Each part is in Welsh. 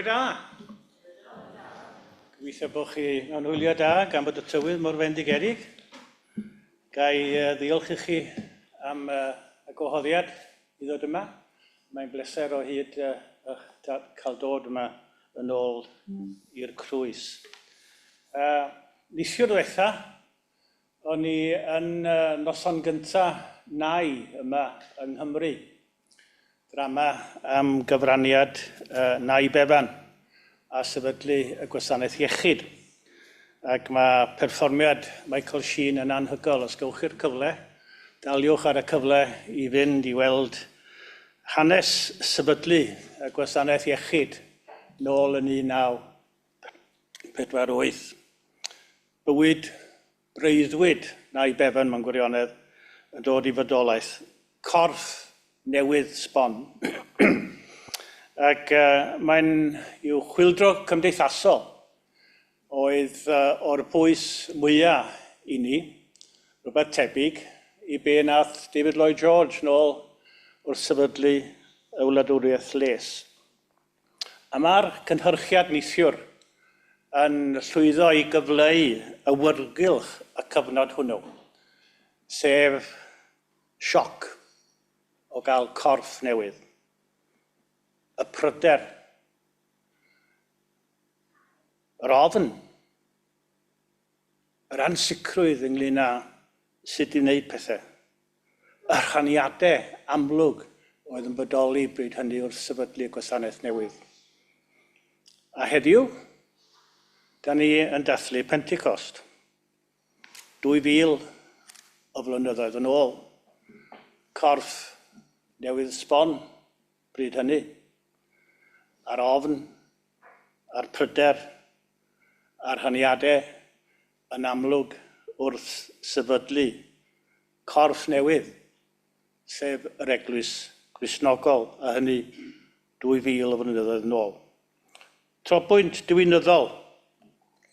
da. Gobeithio bod chi mewn hwyliau da gan bod y tywydd mor fendigedig. Ga i ddiolch i chi am y gwahoddiad i ddod yma. Mae'n bleser o hyd cael dod yma yn ôl i'r Crwys. Neithiwr ddiwetha, o'n i yn noson gynta Nai yma yng Nghymru. Drama am gyfraniad Nai Bevan a sefydlu y gwasanaeth iechyd. Ac mae perfformiad Michael Sheen yn anhygoel. Os gewch chi'r cyfle, daliwch ar y cyfle i fynd i weld hanes sefydlu y gwasanaeth iechyd nôl yn 1948. Bywyd breuddwyd Nai Bevan mewn gwirionedd yn dod i fodolaeth. Corff newydd sbon. Ac mae'n i'w chwyldro cymdeithasol oedd o'r pwys mwyaf i ni, rhywbeth tebyg i be nath David Lloyd George nôl wrth sefydlu y wladwriaeth les. A mae'r cynhyrchiad neithiwr yn llwyddo i gyfleu awyrgylch y cyfnod hwnnw, sef sioc o gael corff newydd, y pryder, yr ofn, yr ansicrwydd ynglyn â sut i wneud pethau, y rhaniadau amlwg oedd yn bodoli bryd hynny wrth sefydlu y gwasanaeth newydd. A heddiw, da ni yn dathlu Pentecost. 2000 o flynyddoedd yn ôl. Corff newydd sbon bryd hynny. A'r ofn, a'r pryder, a'r rhaniadau yn amlwg wrth sefydlu corff newydd, sef yr Eglwys Gristnogol, a hynny 2000 o flynyddoedd yn ôl. Trobwynt diwinyddol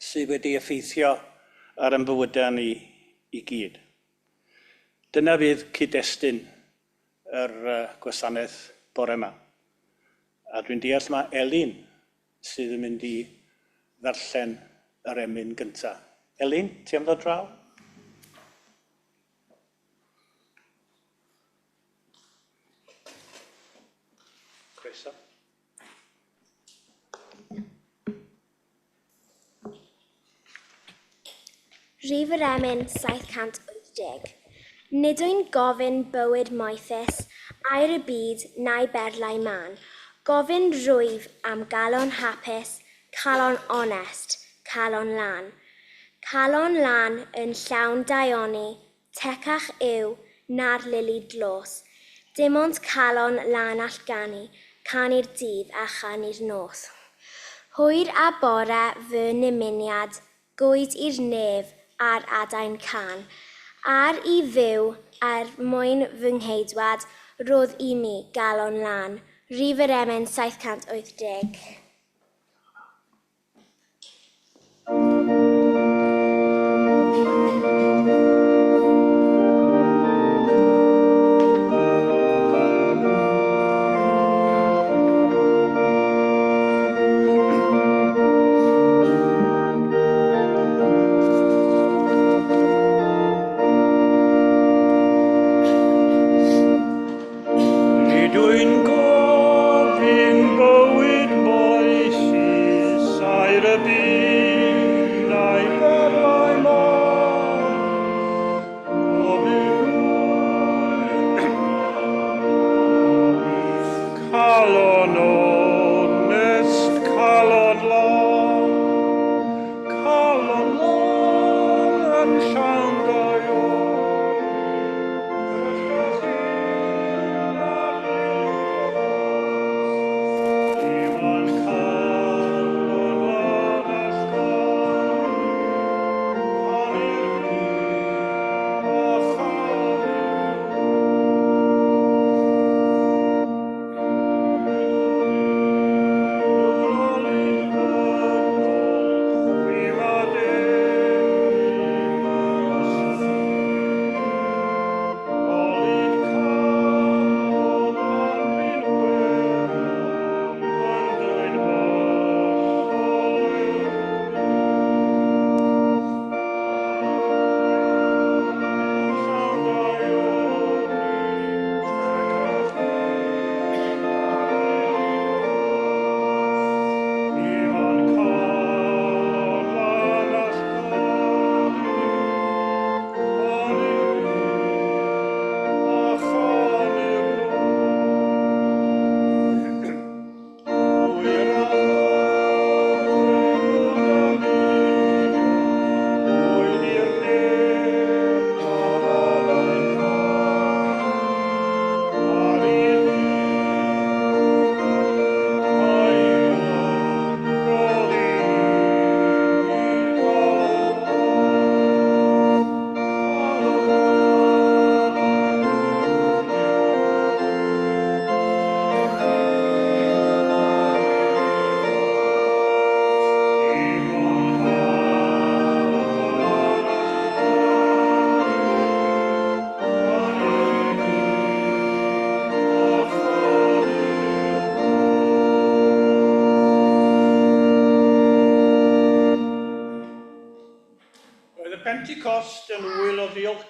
sydd wedi effeithio ar ein bywydau ni i gyd. Dyna fydd cyd-destun yr gwasanaeth bore yma. A dwi'n deall mae Elin sydd yn mynd i ddarllen yr emyn gyntaf. Elin, ti am ddod draw? Croeso. Rhif yr emyn 780. Nid wy'n gofyn bywyd moethus, aur y byd na'i berlau mân. Gofyn rwyf am galon hapus, calon onest, calon lân. Calon lân yn llawn daioni, Tecach yw na'r lili dlos. Dim ond calon lân all ganu, canu'r dydd a chanu'r nos. Hwyr a bore fy nymuniad, gwyd i'r nef ar adain cân. Ar i fyw er mwyn fy ngheidwad, rhodd i mi galon lân. Rhif yr emyn 780. Nid wy'n gofyn bywyd.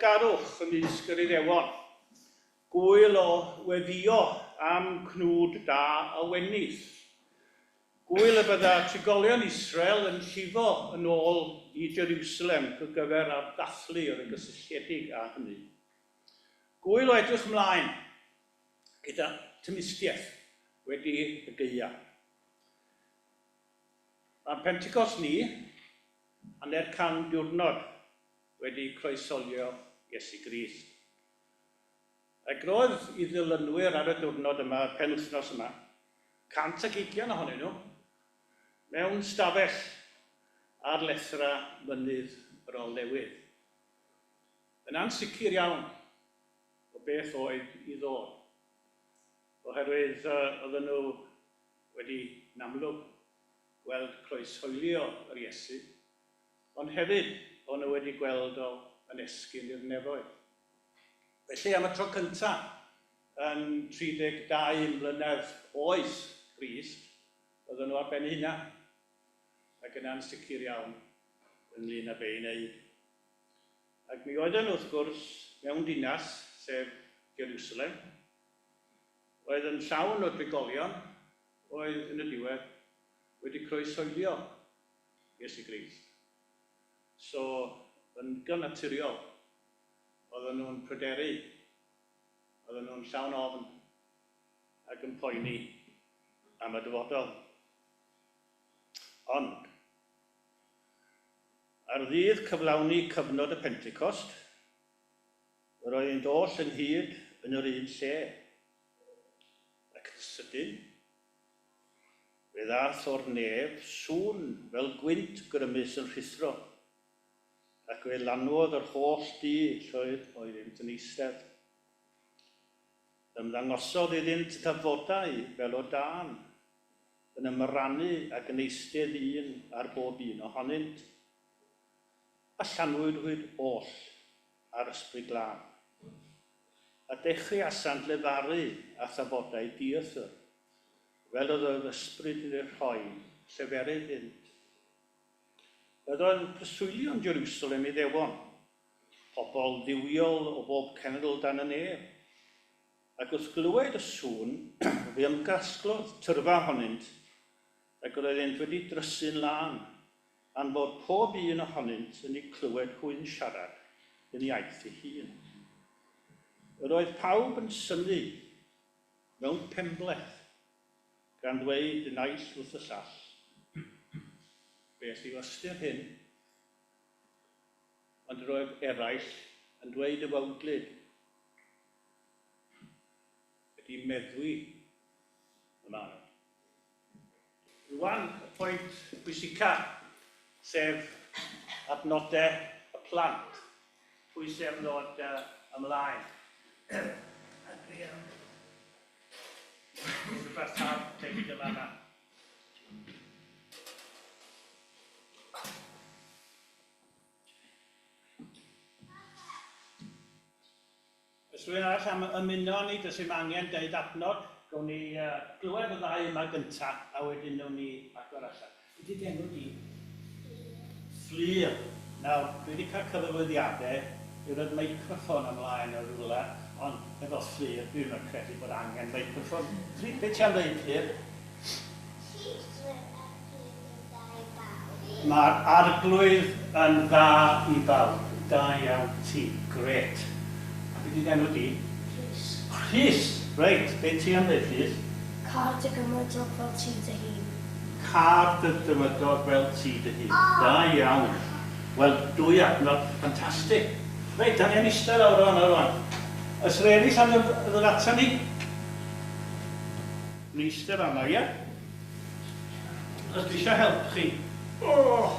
ddiolchgarwch ymysg yr Iddewon, gŵyl o weddïo am cnwd da a wenith, gŵyl y bydda trigolion Israel yn llifo yn ôl i Jerusalem gyfer ar ddathlu oedd yn gysylltiedig â hynny. Gŵyl o edrych ymlaen gyda tymustiaeth wedi y gaeaf. Mae'n Pentecost ni, hanner can diwrnod wedi croesholio Iesu Grist. Ac roedd i ddilynwyr ar y diwrnod yma, y penwythnos yma, 120 ohonyn nhw, mewn stafell ar lethrau mynydd yr Olewydd. Yn ansicr iawn o beth oedd i ddod, oherwydd oedden nhw wedi, yn amlwg, gweld croeshoelio yr Iesu, ond hefyd o'n nhw wedi gweld o yn esgyn i'r nefoedd. Felly, am y tro cyntaf yn 32 mlynedd oes Crist, oedden nhw ar ben eu hunain, ac yn ansicr iawn ynglyn â be i wneud. Ac mi oedden nhw, wrth gwrs, mewn dinas, sef Jerusalem, oedd yn llawn o drigolion oedd yn y diwedd wedi croeshoelio Iesu Grist. So, yn ddigon naturiol, oedden nhw'n pryderu, oedden nhw'n llawn ofn ac yn poeni am y dyfodol. Ond, ar ddydd cyflawni cyfnod y Pentecost, yr oeddynt oll ynghyd yn yr un lle. Ac yn sydyn, fe ddaeth o'r nef sŵn fel gwynt grymus yn rhuthro, ac fe lanwodd yr holl dŷ lle oeddynt yn eistedd. Ymddangosodd iddynt dafodau fel o dân, yn ymrannu ac yn eistedd un ar bob un ohonynt, a llanwyd hwyd oll â'r Ysbryd Glân. A dechreuasant lefaru â thafodau dieithr, fel yr oedd Ysbryd yn eu rhoi lleferydd iddynt. Yr oedd preswylio yn Jerusalem Iddewon, pobl dduwiol o bob cenedl dan y nef, ac wrth glywed y sŵn, fe ymgasglodd tyrfa ohonynt, ac yr oeddent wedi drysu'n lân, am fod pob un ohonynt yn eu clywed hwy'n siarad yn iaith ei hun. Yr oedd pawb yn synnu mewn penbleth, gan ddweud y naill wrth y llall, Beth yw ystyr hyn? Ond yr oedd eraill yn dweud y wawdlyd, Wedi meddwi y maen nhw. Rwan, y pwynt pwysica, sef adnodau y plant. Pwy sy am ddod ymlaen? Rhywbeth tad tebyg yn fan'na. Oes rhywun arall am ymuno â ni? Does dim angen deud adnod. Gawn ni glywed y ddau yma gynta, a wedyn wnawn ni agor allan. Be 'di dy enw di? Fflur. Fflur. Nawr, dwi 'di cael cyfarwyddiadau i roid meicroffon ymlaen o rywle, ond efo Fflur dwi'm yn credu bod angen meicroffon. Fflur, be ti am ddeud, Fflur? Llys yr Arglwydd yn dda i bawb. Mae'r Arglwydd yn dda i bawb. Da iawn ti. Grêt. A be 'di dy enw di? Rhys. Rhys! Reit, be ti am ddeud Rhys? Car dy gymydog fel ti dy hun. Car dy gymydog fel ti dy hun. Da iawn. Wel, dwy adnod ffantastig. Reit, da ni am eistedd lawr yn fan'na rwan. Oes rhai eraill am ddod atan ni? Yn eistedd fan'na, ie? Achos dwi eisiau help chi. Oh!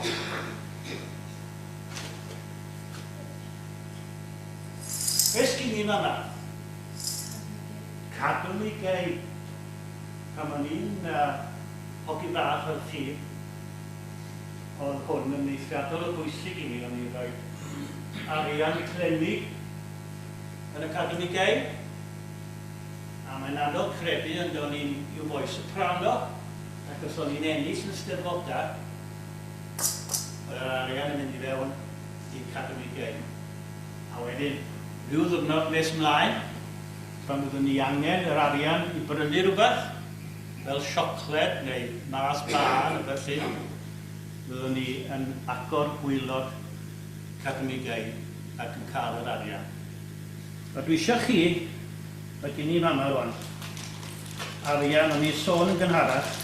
Be sgin i fan'na? Cadw mi gei. Pan o'n i'n uh, hogyn bach fel chi, oedd hwn yn eithriadol o bwysig i mi, o'n i'n rhoi arian clenig yn y cadw mi gei. A mae'n anodd credu ond o'n i'n i'w foi soprano ac os o'n i'n ennill yn Steddfodau oedd yr arian yn mynd i fewn i Academy Game. A wedyn, rhyw ddiwrnod nes ymlaen, pan fyddwn ni angen yr arian i brynu rhywbeth, fel siocled neu Mars bar neu felly, fyddwn ni yn agor gwaelod Cadw Mi Gei ac yn cael yr arian. A dwi eisiau chi, mae gen i fama rwan, arian, o'n i'n sôn yn gynharach,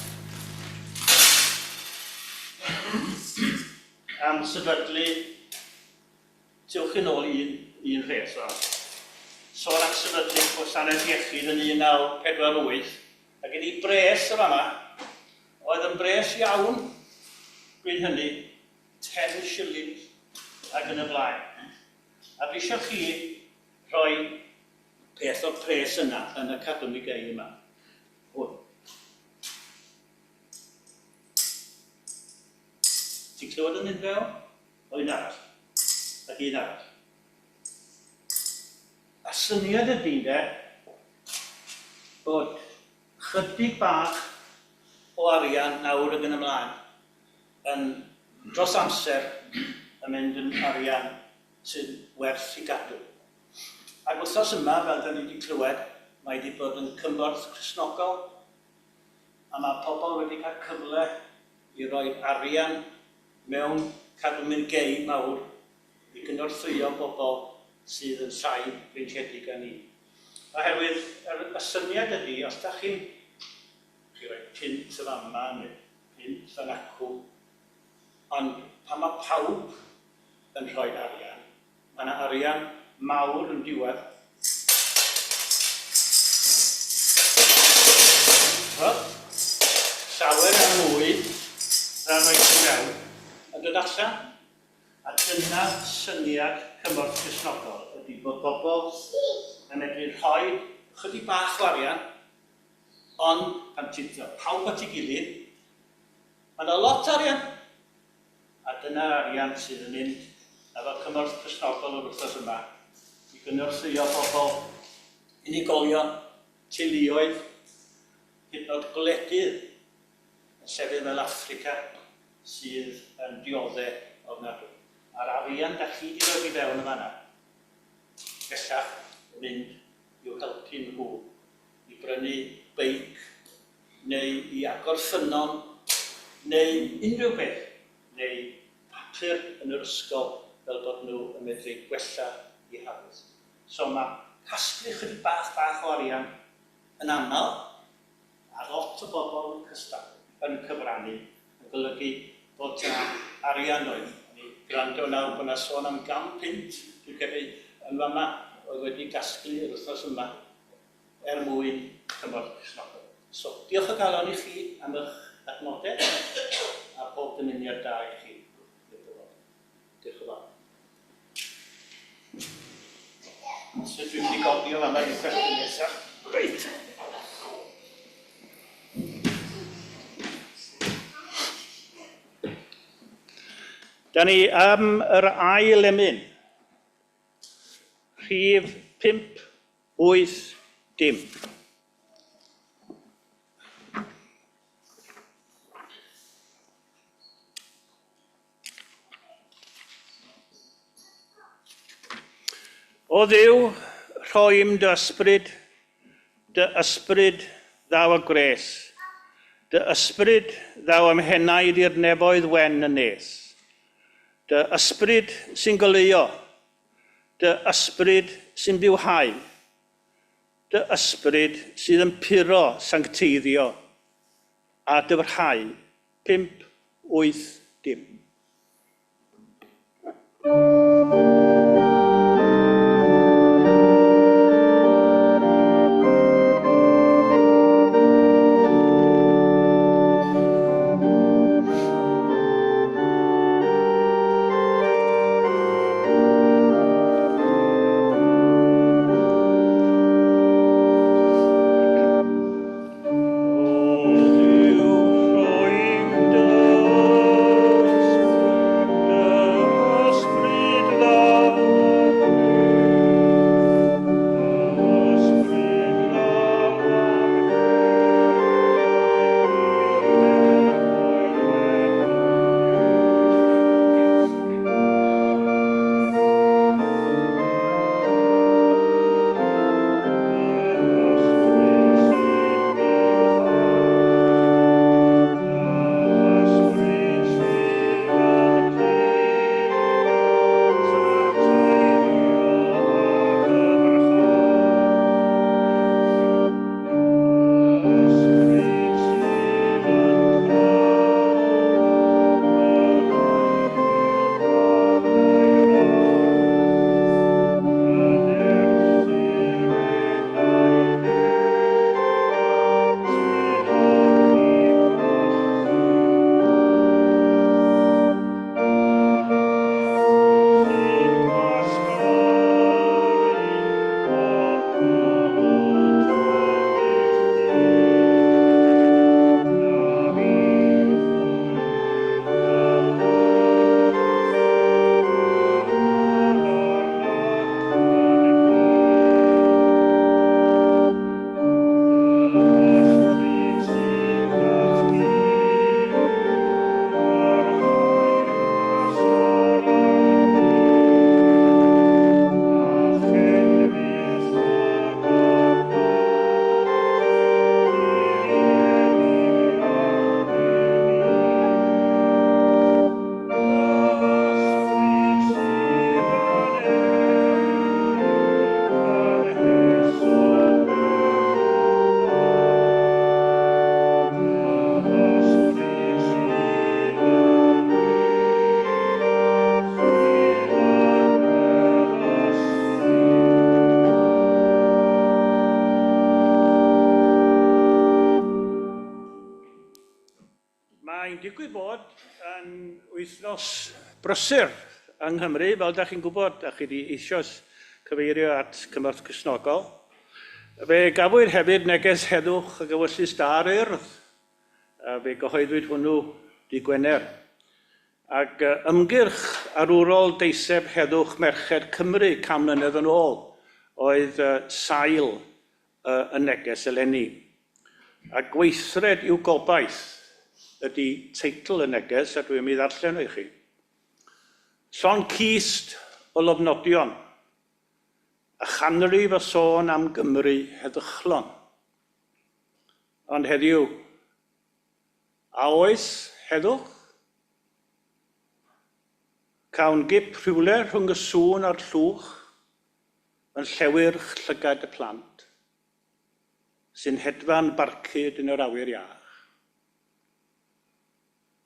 am sefydlu, tewch yn ôl un, un rhes o. Sôn am sefydlu gwasanaeth iechyd yn 1948, a gen i bres yn fama, oedd yn bres iawn bryd hynny, 10 shillings ac yn y blaen. A dwi eisiau chi rhoi peth o'r pres yna yn y Cadw Mi Gei yma. Hwn. Ti'n clywed yn mynd fewn? O un arall. Ac un arall. A syniad ydy de, bod chydig bach o arian nawr ag yn ymlaen yn dros amser yn mynd yn arian sy'n werth i gadw. Ac wythnos yma, fel da ni wedi clywed, mae wedi bod yn cymorth Cristnogol, a mae pobl wedi cael cyfle i roi arian mewn cadwyn gei mawr i gynorthwyo bobl sydd yn llai breintiedig â ni. Oherwydd yr, y syniad ydy, os da chi'n chi roi punt y fama neu punt fan acw, ond pan mae pawb yn rhoi arian, mae yna arian mawr yn diwedd. Wel, llawer yn mwy na rhoi ti mewn yn dod allan. A dyna syniad Cymorth Cristnogol ydy bod bobl yn medru rhoi chydig bach o arian, ond pan ti'n dod pawb at ei gilydd, mae yna lot o arian. A dyna'r arian sydd yn mynd efo Cymorth Cristnogol yr wythnos yma i gynorthwyo bobl, unigolion, teuluoedd, hyd yn oed gwledydd yn llefydd fel Affrica sydd yn diodde ofnadwy. A'r arian da chi di roid i fewn yn fanna, bellach yn mynd i'w helpu nhw i brynu beic neu i agor ffynnon neu unrhyw beth, neu papur yn yr ysgol fel bod nhw yn medru gwella eu haddysg. So mae casglu chydig bach bach o arian yn aml, a lot o bobl yn cystadlu, yn cyfrannu, yn golygu bod 'na arian oedd. O'n i gwrando nawr bod 'na sôn am 100 punt, dwi'n credu, yn fama, oedd wedi gasglu yr wythnos yma er mwyn cymorth Cristnogol. So, diolch o galon i chi am eich adnodau a pob dymuniad da i chi i'r dyfodol. Diolch yn fawr. Sut dwi'n mynd i godi o fama i'r cwestiwn nesaf? Reit. Da ni am yr ail emyn. Rhif 5, 8, dim. O Dduw, rhoim dy ysbryd, dy ysbryd ddaw â gwres, dy ysbryd ddaw â'm henaid i'r nefoedd wen yn nes. Dy ysbryd sy'n goleuo, dy ysbryd sy'n bywhau, dy ysbryd sydd yn puro sancteiddio a dyfrhau. 5, 8, dim. Mae'n digwydd bod yn wythnos brysur yng Nghymru, fel da chi'n gwybod, a chi wedi eisoes cyfeirio at Cymorth Cristnogol. Fe gafwyd hefyd neges heddwch y gywyllys da ar Urdd. Fe gyhoeddwyd hwnnw dy Gwener. Ac ymgyrch arwrol deiseb heddwch merched Cymru 100 mlynedd yn ôl oedd sail y neges eleni. A gweithred yw gobaith ydy teitl y neges, a dwi'n mynd i ddarllen o i chi. Llond cist o lofnodion, a chanrif o sôn am Gymru heddychlon. Ond heddiw, a oes heddwch? Cawn gip rhywle rhwng y sŵn a'r llwch, yn llewyrch llygad y plant, sy'n hedfan barcud yn yr awyr iach.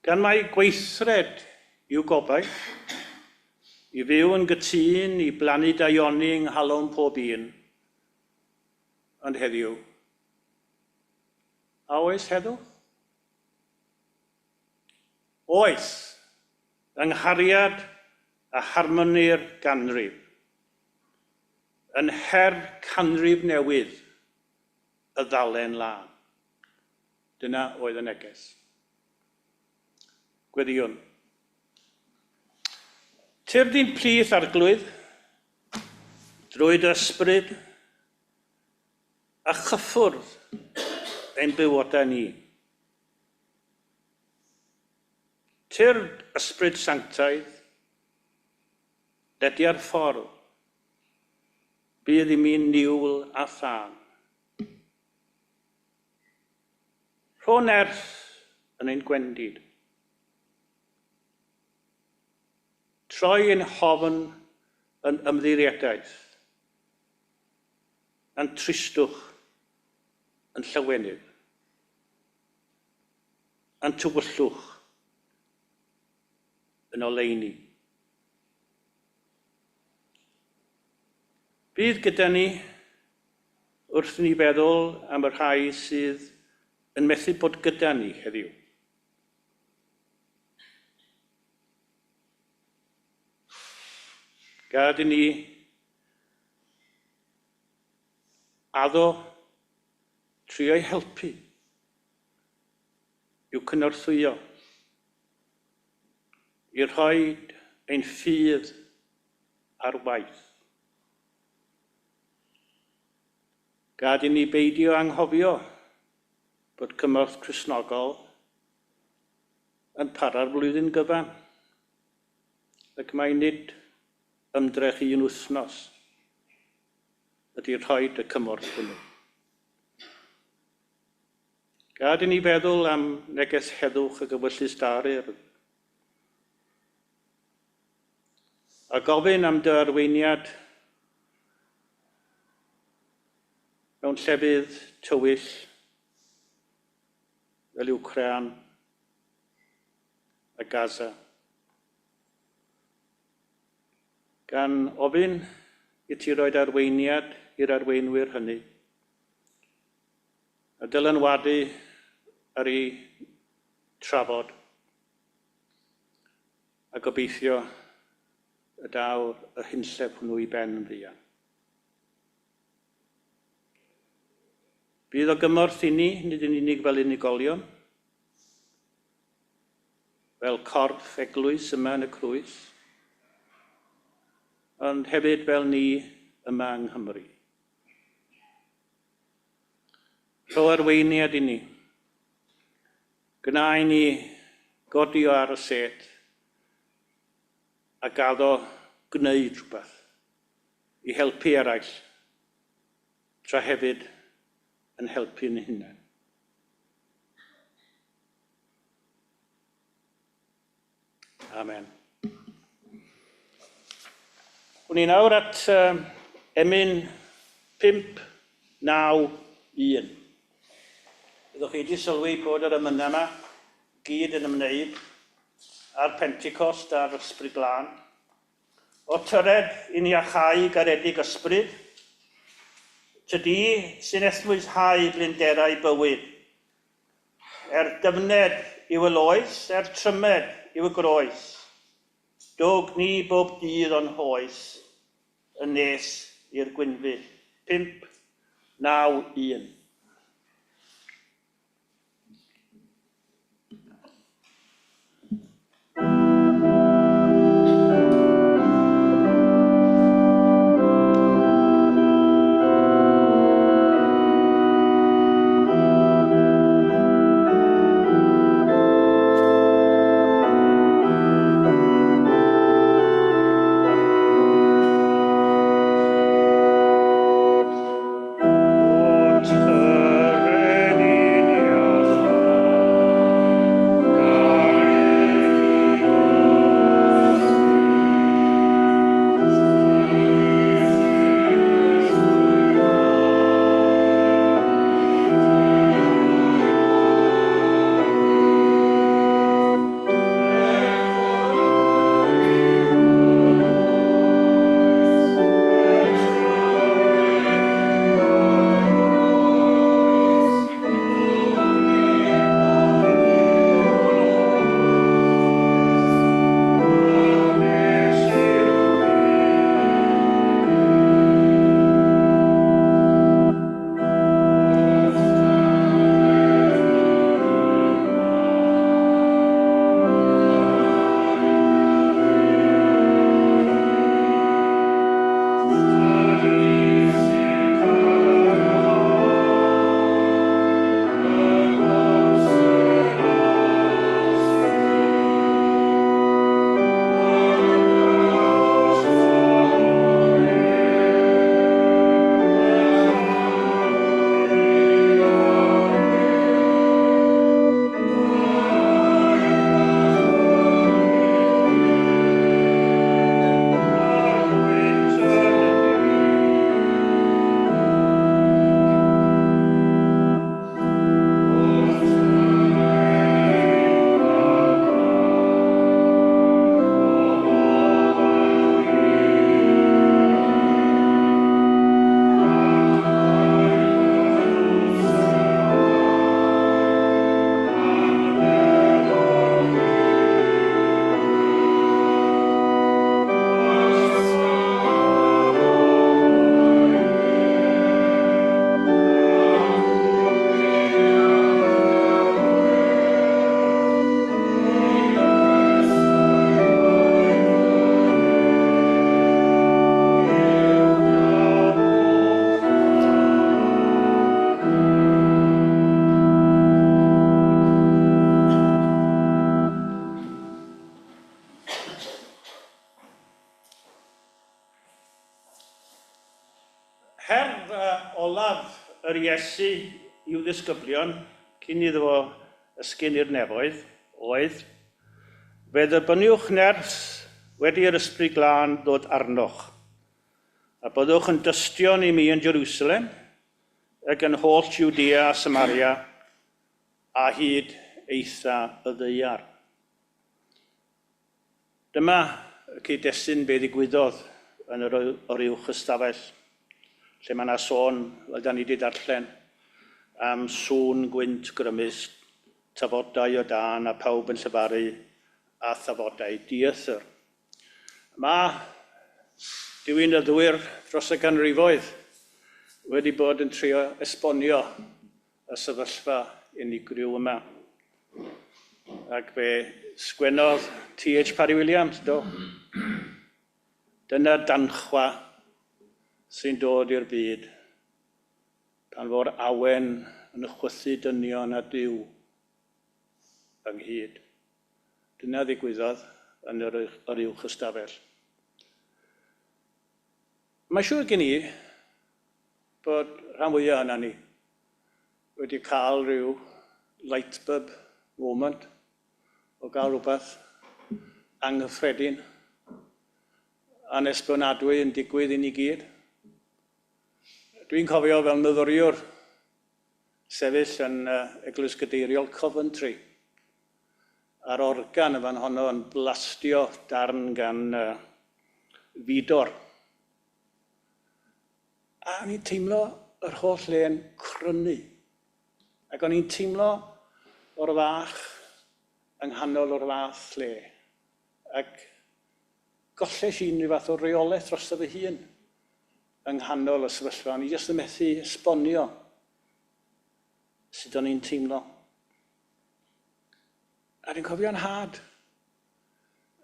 Gan mai gweithred yw gobaith, i fyw yn gytûn, i blannu daioni yng nghalon pob un, ond heddiw, a oes heddwch? Oes, yng nghariad a harmoni'r ganrif. Yn her canrif newydd, y ddalen lân. Dyna oedd y neges. Gweddïwn. Tyrd i'n plith, Arglwydd, drwy dy ysbryd, a chyffwrdd ein bywodau ni. Tyrd, Ysbryd Sanctaidd, ledia'r ffordd, bydd i mi niwl a thân. Rho nerth yn ein gwendid. Troi ein hofn yn ymddiriedaeth, a'n tristwch yn llawenydd, a'n tywyllwch yn oleuni. Bydd gyda ni wrth ni feddwl am y rhai sydd yn methu bod gyda ni heddiw. Gad i ni addo trio'u helpu i'w cynorthwyo i rhoi ein ffydd ar waith. Gad i ni beidio anghofio bod Cymorth Cristnogol yn para'r flwyddyn gyfan, ac mai nid ymdrech un wythnos ydy rhoi y cymorth hwnnw. Gad i ni feddwl am neges heddwch y gywyllys da'r Urdd, a gofyn am dy arweiniad mewn llefydd tywyll fel Wcráin a Gaza, gan ofyn i ti roed arweiniad i'r arweinwyr hynny a dylanwadu ar eu trafod, a gobeithio y daw yr hunllef hwnnw i ben yn fuan. Bydd o gymorth i ni, nid yn unig fel unigolion, fel corff eglwys yma yn y Crwys, ond hefyd fel ni yma yng Nghymru. Rho arweiniad i ni. Gwna i ni godi o ar y set a gaddo gwneud rhywbeth i helpu eraill tra hefyd yn helpu'n hunain. Amen. Wn i nawr at emyn 5, 9, 1. Byddwch chi wedi sylwi bod yr emynau yma gyd yn ymwneud â'r Pentecost a'r Ysbryd Glân. O tyred i ni achau garedig ysbryd, tydi sy'n esmwythau blinderau bywyd. Er dyfned yw y loes, er trymed yw y groes. Dwg ni bob dydd o'n hoes, yn nes i'r gwynfyd. 5, 9, 1. Her olaf yr Iesu i'w ddisgyblion cyn iddo fo esgyn i'r nefoedd oedd, Fe dderbyniwch nerth wedi i'r Ysbryd Glân ddod arnoch, a byddwch yn dystion i mi yn Jerusalem, ac yn holl Jwdea a Samaria, a hyd eitha y ddaear. Dyma y cyd-destun be ddigwyddodd yn yr oruwch ystafell, lle mae yna sôn, fel da ni wedi darllen, am sŵn gwynt grymus, tafodau o dân a pawb yn llefaru a thafodau dieithr. Mae diwinyddwyr dros y ganrifoedd wedi bod yn trio esbonio y sefyllfa unigryw yma. Ac fe sgwennodd T.H. Parry Williams, do. Dyna danchwa sy'n dod i'r byd pan fo'r awen yn chwythu dynion a Duw ynghyd. Dyna ddigwyddodd yn yr, yr uwch ystafell. Mae'n siŵr gen i bod rhan fwyaf yna ni wedi cael rhyw light bulb moment o gael rhywbeth anghyffredin, anesbonadwy yn digwydd i ni gyd. Dwi'n cofio fel myfyriwr sefyll yn Eglwys Gadeiriol Coventry a'r organ y fan honno yn blastio darn gan Widor. A o'n i'n teimlo yr holl le'n crynu. Ac o'n i'n teimlo o'r fach yng nghanol o'r fath lle. Ac golles i unrhyw fath o reolaeth drosto fy hun yng nghanol y sefyllfa. O'n i jyst yn methu esbonio sut o'n i'n teimlo. A dwi'n cofio 'nhad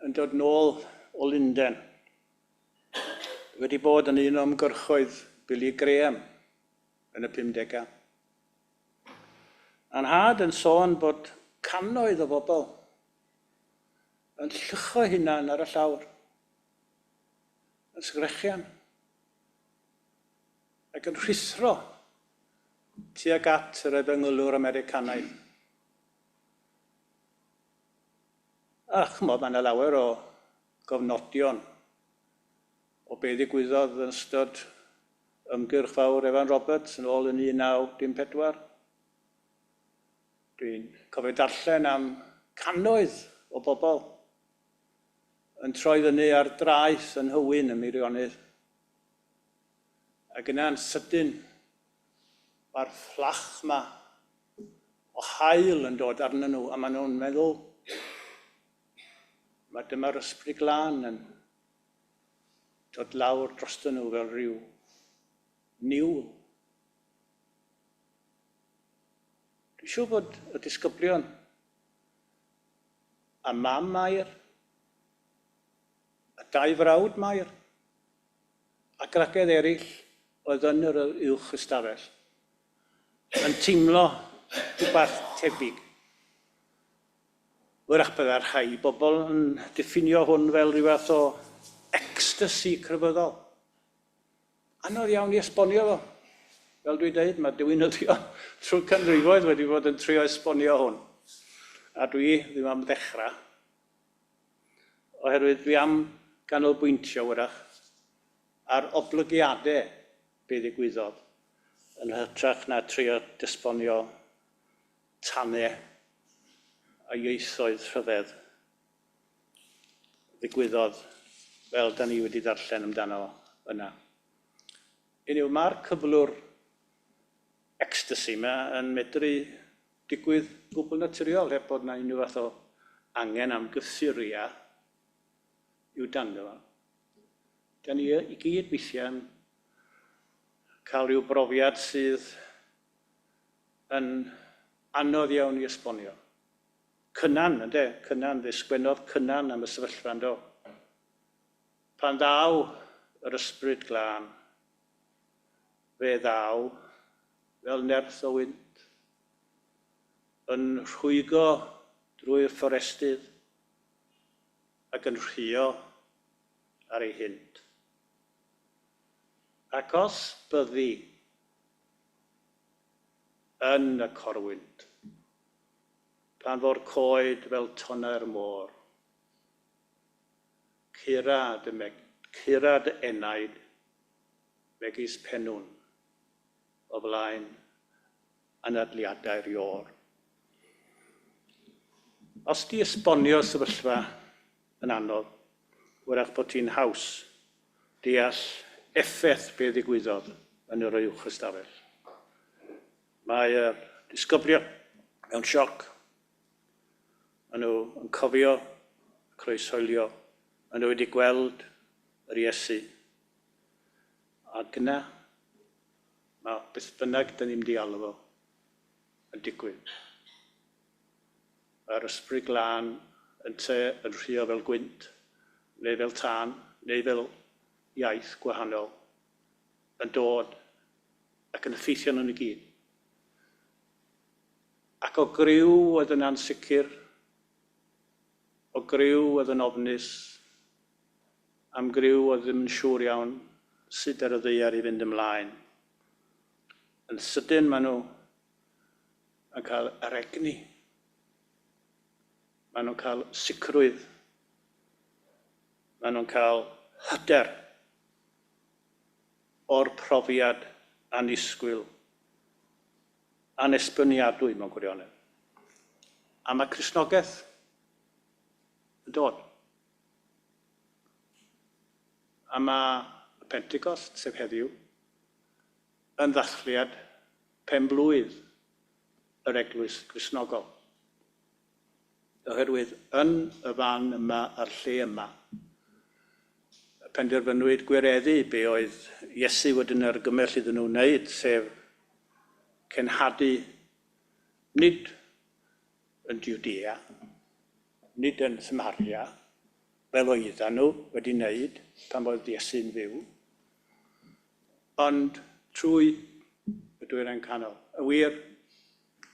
yn dod nôl o Lunden. Wedi bod yn un o ymgyrchoedd Billy Graham yn y 50au. A 'nhad yn sôn bod cannoedd o bobl yn lluchio hunan ar y llawr, yn sgrechian, ac yn rhuthro tuag at yr efengylwr Americanaidd. A ch'mod, mae yna lawer o gofnodion o be ddigwyddodd yn ystod ymgyrch fawr Evan Roberts yn ôl yn 1914. Dwi'n cofio darllen am cannoedd o bobl yn troi fyny ar draeth yn Nhywyn ym Meirionnydd. Ac yna'n sydyn, mae'r fflach 'ma o haul yn dod arnyn nhw a maen nhw'n meddwl, mae dyma'r Ysbryd Glân yn dod lawr drostyn nhw fel rhyw niwl. Dwi'n siŵr bod y disgyblion a mam Mair, a dau frawd Mair, a gwragedd eraill oedd yn yr uwch ystafell, yn teimlo rhywbeth tebyg. Hwyrach byddai rhai bobl yn diffinio hwn fel rhyw fath o ecstasi crefyddol. Anodd iawn i esbonio fo. Fel dwi'n deud, mae diwinyddion trwy'r canrifoedd wedi bod yn trio esbonio hwn. A dwi ddim am ddechrau, oherwydd dwi am ganolbwyntio hwyrach ar oblygiadau be ddigwyddodd yn hytrach na trio desbonio tanau a ieithoedd rhyfedd ddigwyddodd fel da ni wedi darllen amdano yna. Hynny yw, mae'r cyflwr ecstasi yma yn medru digwydd gwbl naturiol heb bod yna unrhyw fath o angen am gyffuriau i'w dangos fo. Da ni i gyd weithiau'n cael rhyw brofiad sydd yn anodd iawn i esbonio. Cynan, ynde? Cynan, fe sgwennodd Cynan am y sefyllfa, yndo? Pan ddaw yr Ysbryd Glân, fe ddaw fel nerth o wynt, yn rhwygo drwy'r fforestydd ac yn rhuo ar ei hynt. Ac os byddi yn y corwynt, pan fo'r coed fel tonnau'r môr. Cura dy meg- cura dy enaid megis pennwn o flaen anadliadau'r iôr. Os 'di esbonio sefyllfa yn anodd, wyrach bod ti'n haws deall effaith be ddigwyddodd yn yr uwch ystafell. Mae'r disgyblion mewn sioc. Maen nhw yn cofio y croeshoelio. Maen nhw wedi gweld yr Iesu. Ac yna, mae beth bynnag dyn ni'n mynd i alw fo yn digwydd. Mae'r Ysbryd Glân ynte yn rhuo fel gwynt, neu fel tân, neu fel iaith gwahanol, yn dod ac yn effeithio arnon ni gyd. Ac o griw oedd yn ansicr, o griw oedd yn ofnus, am griw oedd ddim yn siŵr iawn sut ar y ddaear i fynd ymlaen. Yn sydyn maen nhw yn cael yr egni. Maen nhw'n cael sicrwydd. Maen nhw'n cael hyder o'r profiad annisgwyl, anesboniadwy mewn gwirionedd. A mae Cristnogaeth yn dod. A mae y Pentecost, sef heddiw, yn ddathliad pen-blwydd yr Eglwys Gristnogol. Oherwydd yn y fan yma a'r lle yma, penderfynwyd gwireddu be oedd Iesu wedi'n argymell iddyn nhw wneud, sef cenhadu nid yn Judea, nid yn Samaria, fel oedden nhw wedi wneud pan oedd Iesu'n fyw, ond trwy y Dwyrain Canol. Y wir,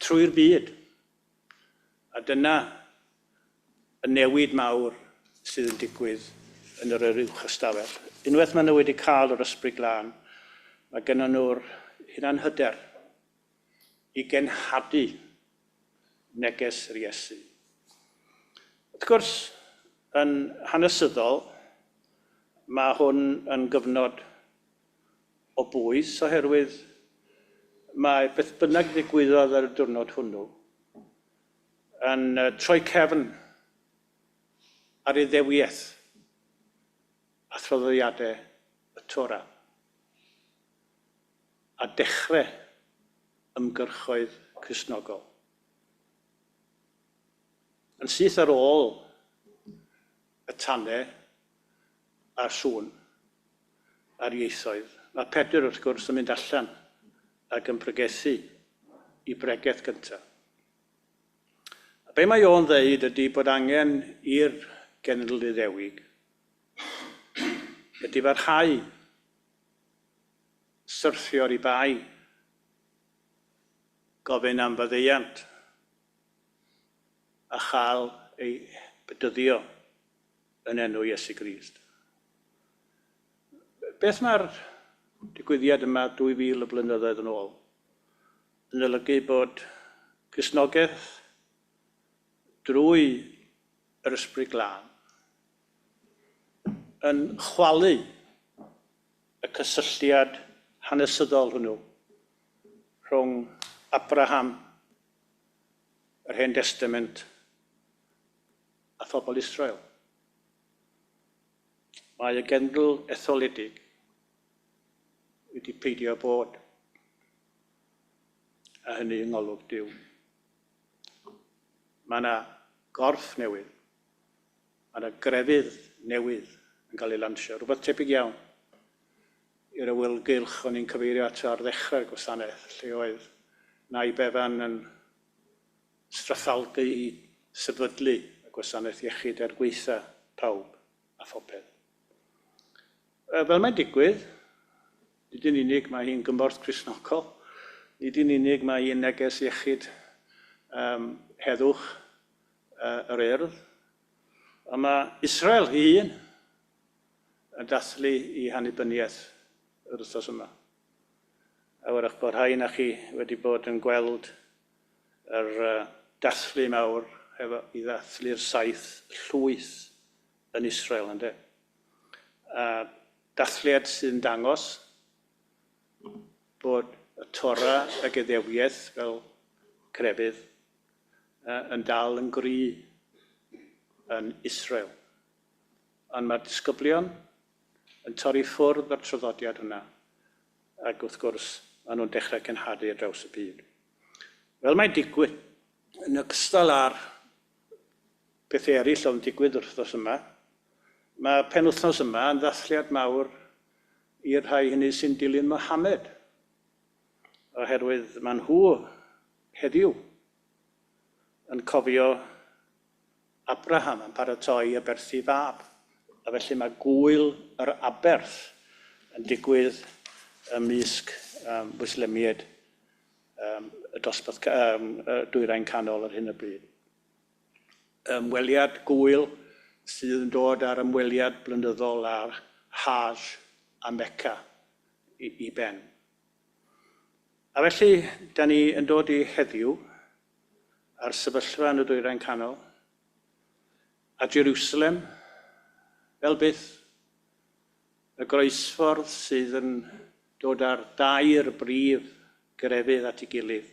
trwy'r byd. A dyna y newid mawr sydd yn digwydd yn yr uwch ystafell. Unwaith maen nhw wedi cael yr Ysbryd Glân, mae gennym nhw'r hunanhyder i genhadu neges yr Iesu. Wrth gwrs, yn hanesyddol, mae hwn yn gyfnod o bwys oherwydd mae beth bynnag ddigwyddodd ar y diwrnod hwnnw yn troi cefn ar Iddewiaeth a thraddodiadau y Torah a dechrau ymgyrchoedd Cristnogol. Yn syth ar ôl y tanau a'r sŵn a'r ieithoedd, mae Pedr wrth gwrs yn mynd allan ac yn pregethu i bregeth gyntaf. A be mae o'n ddeud ydy bod angen i'r genedl Iddewig ydy farhau syrthio ar ei bai, gofyn am faddeuant a chael ei bedyddio yn enw Iesu Grist. Beth mae'r digwyddiad yma 2000 o blynyddoedd yn ôl yn olygu bod Cristnogaeth drwy yr Ysbryd Glân yn chwalu y cysylltiad hanesyddol hwnnw rhwng Abraham, yr Hen Destament a phobl Israel. Mae y genedl etholedig wedi peidio bod, a hynny yng ngolwg Duw. Mae yna gorff newydd, mae yna grefydd newydd yn cael ei lansio, rhywbeth tebyg iawn i'r awyrgylch o'n i'n cyfeirio ato ar ddechrau'r gwasanaeth, lle oedd Nai Bevan yn Strathalgu i sefydlu y gwasanaeth iechyd er gwaetha pawb a phopeth. Fel mae'n digwydd, nid yn unig mae hi'n gymorth Cristnogol, nid yn unig mae hi'n neges iechyd heddwch yr Urdd, ond mae Israel ei hun yn dathlu ei hannibyniaeth yr wythnos yma. A wrach bod rhai na chi wedi bod yn gweld yr dathlu mawr hefo i ddathlu'r 7 llwyth yn Israel, ynde? A dathliad sy'n dangos bod y Torah ag Iddewiaeth fel crefydd yn dal yn gry yn Israel. Ond mae'r disgyblion yn torri ffwrdd o'r traddodiad hwnna, ac wrth gwrs maen nhw'n dechrau cenhadu ar draws y byd. Fel mae'n digwydd, yn ogystal â'r pethau eraill oedd yn digwydd yr wythnos yma, mae penwythnos yma yn ddathliad mawr i'r rhai hynny sy'n dilyn Mohammed, oherwydd maen nhw heddiw yn cofio Abraham yn paratoi aberthu fab, a felly mae gŵyl yr aberth yn digwydd ymysg Mwslemiaid y dosbarth y Dwyrain Canol ar hyn o bryd. Ymweliad gŵyl sydd yn dod ar ymweliad blynyddol ar Hajj a Mecca i, i ben. A felly, da ni yn dod i heddiw a'r sefyllfa yn y Dwyrain Canol, a Jerusalem, fel byth, y groesffordd sydd yn dod â'r dair brif grefydd at ei gilydd,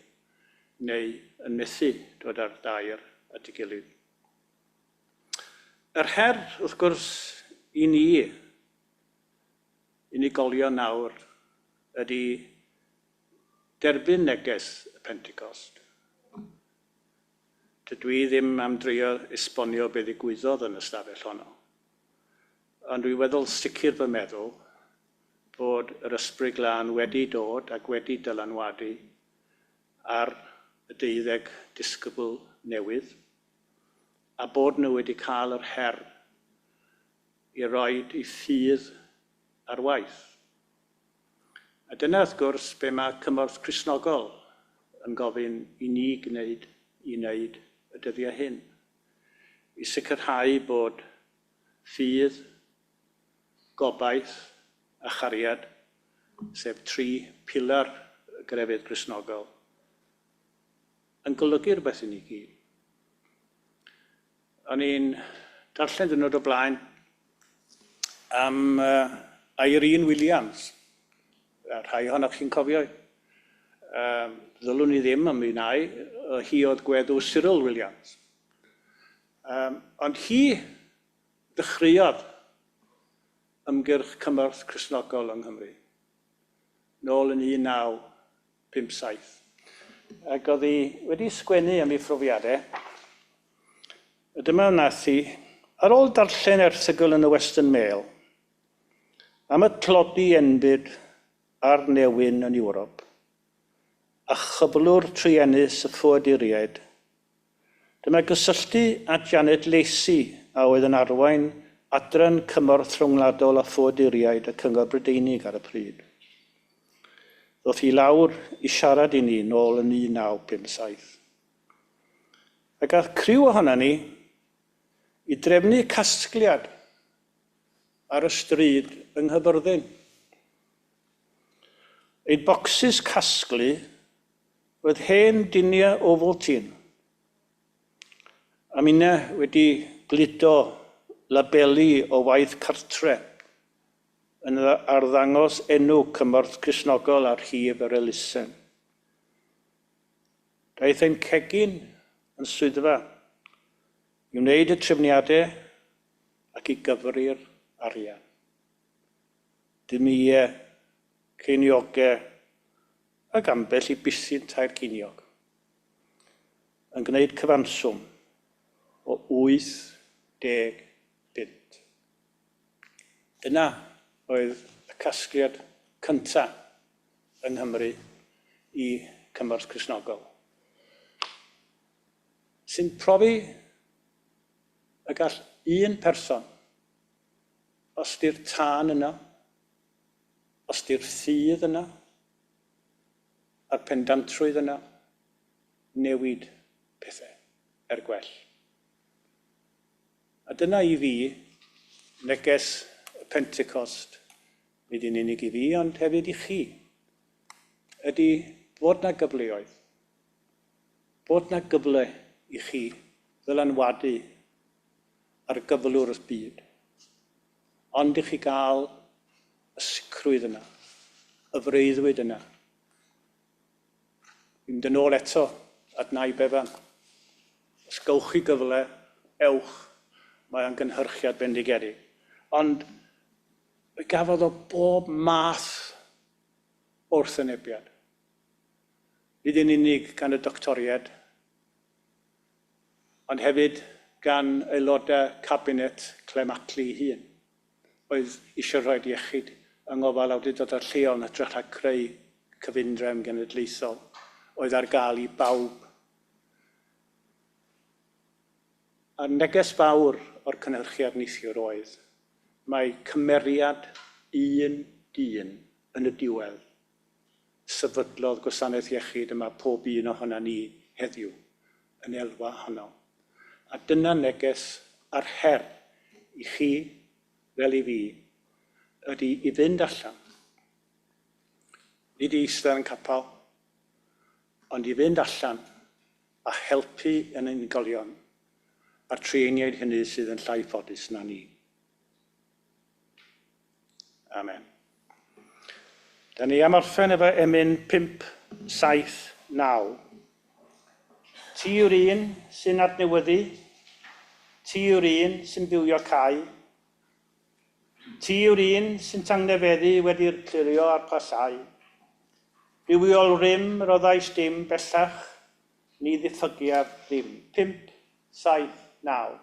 neu yn methu dod â'r dair at ei gilydd. Yr her, wrth gwrs, i ni, unigolion nawr, ydy derbyn neges y Pentecost. Dydw i ddim am drio esbonio be ddigwyddodd yn y stafell honno. Ond dwi weddol sicr fy meddwl bod yr Ysbryd Glân wedi dod ac wedi dylanwadu ar y 12 disgybl newydd, a bod nhw wedi cael yr her i roid eu ffydd ar waith. A dyna, wrth gwrs, be mae Cymorth Cristnogol yn gofyn i ni gwneud i wneud y dyddiau hyn, i sicrhau bod ffydd, gobaith a chariad, sef tri pilar y grefydd Gristnogol, yn golygu rhywbeth i ni gyd. O'n i'n darllen dwrnod o blaen am Irene Williams. A rhai ohonoch chi'n cofio hi. Ddylwn i ddim am un ai, hi oedd gweddw Cyril Williams. Ond hi ddechreuodd ymgyrch Cymorth Cristnogol yng Nghymru nôl yn 1957. Ac oedd hi wedi sgwennu am ei phrofiadau. A dyma wnaeth hi, ar ôl darllen erthygl yn y Western Mail am y tlodi enbyd a'r newyn yn Ewrop, a chyflwr truenus y ffoaduriaid, dyma gysylltu â Janet Lacey a oedd yn arwain Adran Cymorth Rhyngwladol a Ffoaduriaid y Cyngor Brydeinig ar y pryd. Ddoth hi lawr i siarad i ni nôl yn 1957. A gath criw ohonan ni i drefnu casgliad ar y stryd yng Nghaerfyrddin. Ein bocsys casglu oedd hen duniau Ovaltine, a minne wedi gludo labeli o waith cartre yn arddangos enw Cymorth Cristnogol ar rhif yr elusen. Daeth ein cegin yn swyddfa i wneud y trefniadau ac i gyfri'r arian. Dim ie, ceiniogau ac ambell i bisyn tair ceiniog, yn gwneud cyfanswm o 80 bunt. Dyna oedd y casgliad cyntaf yng Nghymru i Cymorth Cristnogol, sy'n profi y gall un person, os 'di'r tân yno, os 'di'r ffydd yno, a'r pendantrwydd yno, newid pethau er gwell. A dyna i fi neges y Pentecost, nid yn unig i fi ond hefyd i chi, ydy bod 'na gyfleoedd, bod 'na gyfle i chi ddylanwadu ar gyflwr y byd, ond i chi gael y sicrwydd yna, y freuddwyd yna. Fi'n mynd yn ôl eto at Nye Bevan. Os gowch chi gyfle, ewch, mae o'n gynhyrchiad bendigedig. Ond fe gafodd o bob math o wrthwynebiad. Nid yn unig gan y doctoriaid, ond hefyd gan aelodau cabinet Clem Attlee ei hun, oedd eisiau rhoi iechyd yng ngofal awdurdodau lleol yn hytrach na creu cyfundrefn genedlaethol oedd ar gael i bawb. A'r neges fawr o'r cynhyrchiad neithiwr oedd, mae cymeriad un dyn yn y diwedd sefydlodd gwasanaeth iechyd y mae pob un ohonan ni heddiw yn elwa ohono. A dyna neges a'r her i chi, fel i fi, ydy i fynd allan. Nid i eistedd yn capel, ond i fynd allan a helpu yn unigolion a'r trueiniaid hynny sydd yn llai ffodus na ni. Amen. Da ni am orffen efo emyn 5, 7, 9. Ti yw'r un sy'n adnewyddu, ti yw'r un sy'n bywio cau, ti yw'r un sy'n tangnefeddu wedi'r clirio a'r pasau. Rhywiol rym roddais dim bellach. ni ddiffygiaf ddim. 5, 7, 9.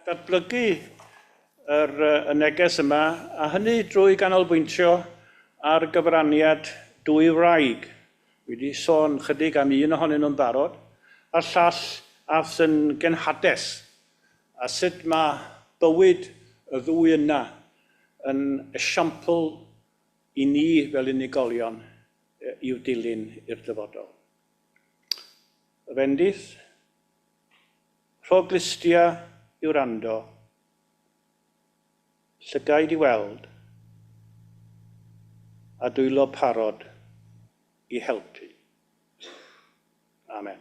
Datblygu y neges yma, a hynny drwy ganolbwyntio ar gyfraniad dwy wraig. Dwi wedi sôn chydig am un ohonyn nhw'n barod, a'r llall ath yn genhades, a sut mae bywyd y ddwy yna yn esiampl i ni fel unigolion i'w dilyn i'r dyfodol. Y fendith, rho glustia i wrando, llygaid i weld, a dwylo parod i helpu. Amen.